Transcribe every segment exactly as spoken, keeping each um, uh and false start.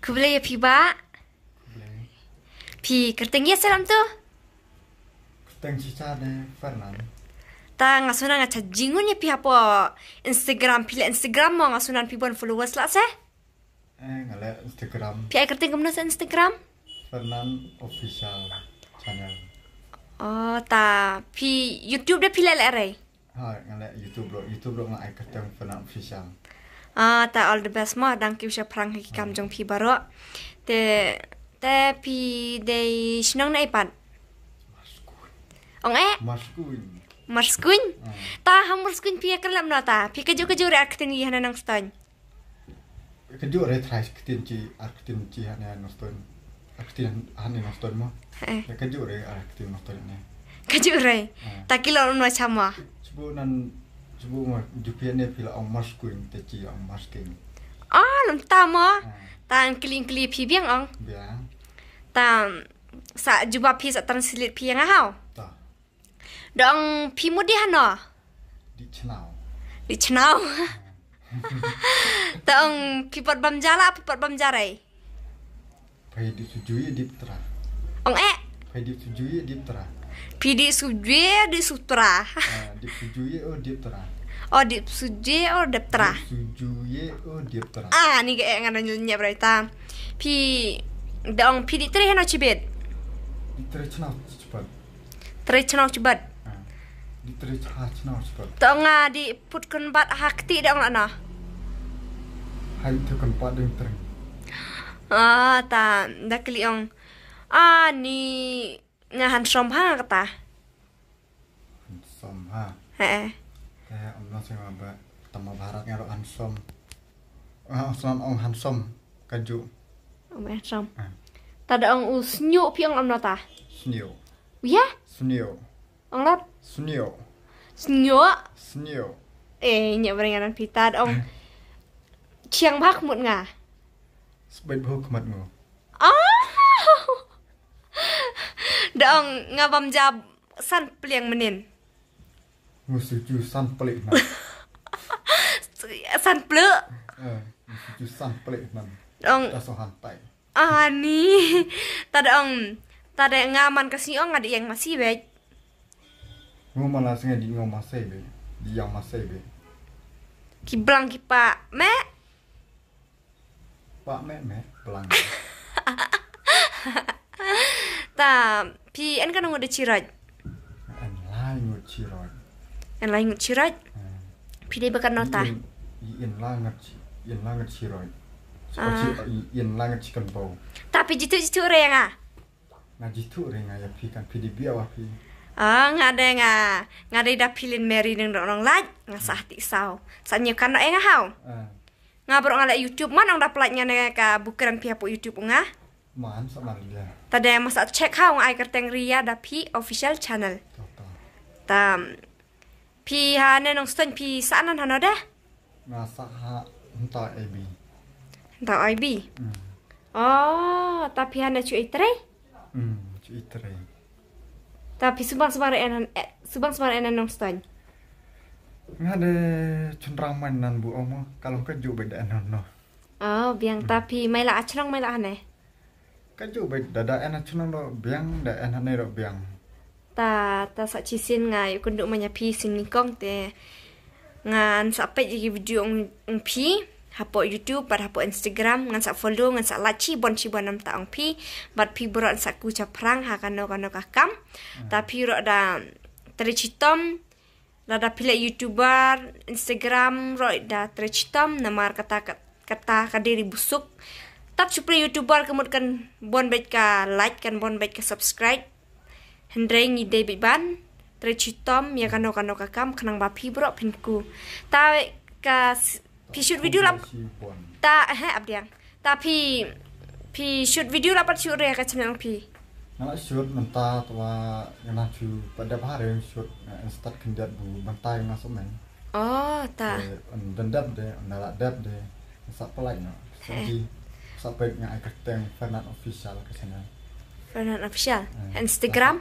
Khublei ïa phi bah. Phi kyrteng ïa seh lam tu? Kyrteng shisha de Fernan. Ta nga sngewna nga sa jingïaroh ïa phi hapoh Instagram, phi leh Instagram mo, nga sngewna phi bun followers lah seh. Eh, nga leh Instagram. Phi ai kyrteng kumno seh Instagram? Fernan Official Channel. Oh, ta phi YouTube de phi leh leh re? Ha, nga leh YouTube ruh, YouTube ruh nga ai kyrteng Fernan Official. Ah, ta all the best mo, dang kiew shaphrang ha ki kam jong phi baroh. Te, te phi dei shnong naei pat? Marskuin. Ong eh? Marskuin. Marskuin? Hmm. Ta ha Marskuin phi ïa kren lam no ta. Phi kajuh kajuh re ar ktien ïa hana nang ston. Kajuh re trai ktien chi, ar ktien chi hane Nongstoiñ. Ar ktien hane Nongstoiñ mo. Eh. Kajuh re ar ktien Nongstoiñ ne. Kajuh re. Eh. Ta ki long no chama. Chubu nan, chubu mo, jubab ne phi la ong Marskuin, te chi ong Marskuin. Ah, lam ta mo. Eh. Ta kling kli phi biang ong. Biang. Ta sa jubab phi sa translate phi ïa nga hau. Ta. Dang phi mut dih hano? Dih chnong. Dih chnong. Tang phi pat bam ja la, phi pat bam ja re? Phi dih sujuye dih tra. Ong eh? Phi dih sujuye dih tra. Phi dih sujuye dih sutra. Ah, dih sujuye oh dih tra. Oh, dih sujuye oh dih tra. Dih sujuye oh dih tra. Ah, ni ke eh ngan nyep berita. Phi dang phi dih tre hano chibit? Dih tre chnong chibit. Tre chnong chibit. Ah. Dih tre cha chnong chibit. Tang nga dih put kynbat ha kti dang la na. Hai tu kynbat ding tre. Ah, ta da kli ong. Ah, ni nga handsome ha kata. Handsome ha. He eh. Te amno sing ba tama Bharat nga ruh handsome. Ah, ong handsome kajuh. Ong handsome. Ah. Ta da ong u snyu phi ong amno ta? Snyu. Ya? Snyu. Ong lat? Snyu. Snyu. Snyu. Eh, nya beringan pita da ong. Chiang bhak mut nga. Sbait bhok mat ngo. Ah. Da ong nga bam ja san pliang menin. Ngu suju san plik nan. San plik. Eh, ngu suju san plik nan. Dang. Ta so han tai. Ani. Ta dang. Ta da nga man ka si ong nga di yang masi bek. Ngu man la sngai di ngo masai bek. Di yang masai bek. Ki blang ki pa me. Pak me me pelang. Ta phi en ka ngut chiraj. En lai ngut chiraj. En lai ngut chiraj. Hmm. Phi dei bakat nota. En lai ngut chiraj. Ah. En lai ngut chikan bau. Ta phi jitu jitu re nga. Nga jitu re nga ya phi kan phi di bia wa phi. Ah, nga de nga nga de da phi lin meri neng dong nong laj nga sah ti sau. Sa nyu kan no e nga hau. Ah. Nga bro nga la YouTube man ong da plat nga ne ka bukeran phi hapoh YouTube nga. Man sa man dia. Ta de masa check hau nga ai kerteng Ria da phi official channel. Tota. Ta phi ha ne nong ston phi sa nan hano de. Nga sa ha nta I B. Nta I B. Hmm. Oh, ta phi ha ne chu itre. Hmm, chu itre. Ta phi subang subang re enan eh, subang subang re enan nong ston. Nga de chunrang man nan bu omo kalong ka ju beda enan no. Oh, biang ta phi mai la achnong mai la hane. Ka ju beda da enan chunrang do biang da enan ne do biang. Ta ta sa chisin nga yu kundu manya phi sin nikong te. Ngan sa peit ïa ki video ong ong phi hapoh YouTube bad hapoh Instagram ngan sa follow ngan sa like chi bon chi bon nam ta ong phi bad phi bro sa ku cha phrang ha kano kano ka kam. Ta phi ro da tre chitom lada phi leh YouTuber Instagram ro da tre chitom namar kata kata ka dei ri busuk. Tat chupre YouTuber ka mut kan bon beit ka like kan bon beit ka subscribe. Hynrei ngi dei beit ban tre chitom ïa kano kano ka kam khnang ba phi bro phin ku. Ta ka phi shoot video lap ta he abdiang. Ta phi phi shoot video lap pat shoot re ka channel phi. Nga la shoot mynta twa nga na chu pa dep ha re shoot nga start khyndiat bu mynta nga so men. Oh ta. Den dep de na la dep de. Sa pelain no. Sa peit nga ai kerteng Fernan Official ka channel. Fernan Official. Instagram?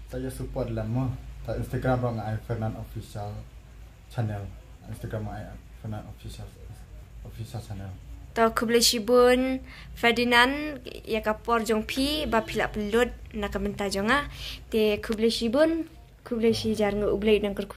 Ta ya support lam mo. Ta Instagram ro nga ai Fernan Official channel. Instagram nga ai Fernan Official Official channel. To khublei shibun Ferdinand, ïa ka por jong phi ba phi la pynlut na ka bynta jong nga. Te khublei shibun, khublei shihajar nguh, U Blei un nang kyrkhu.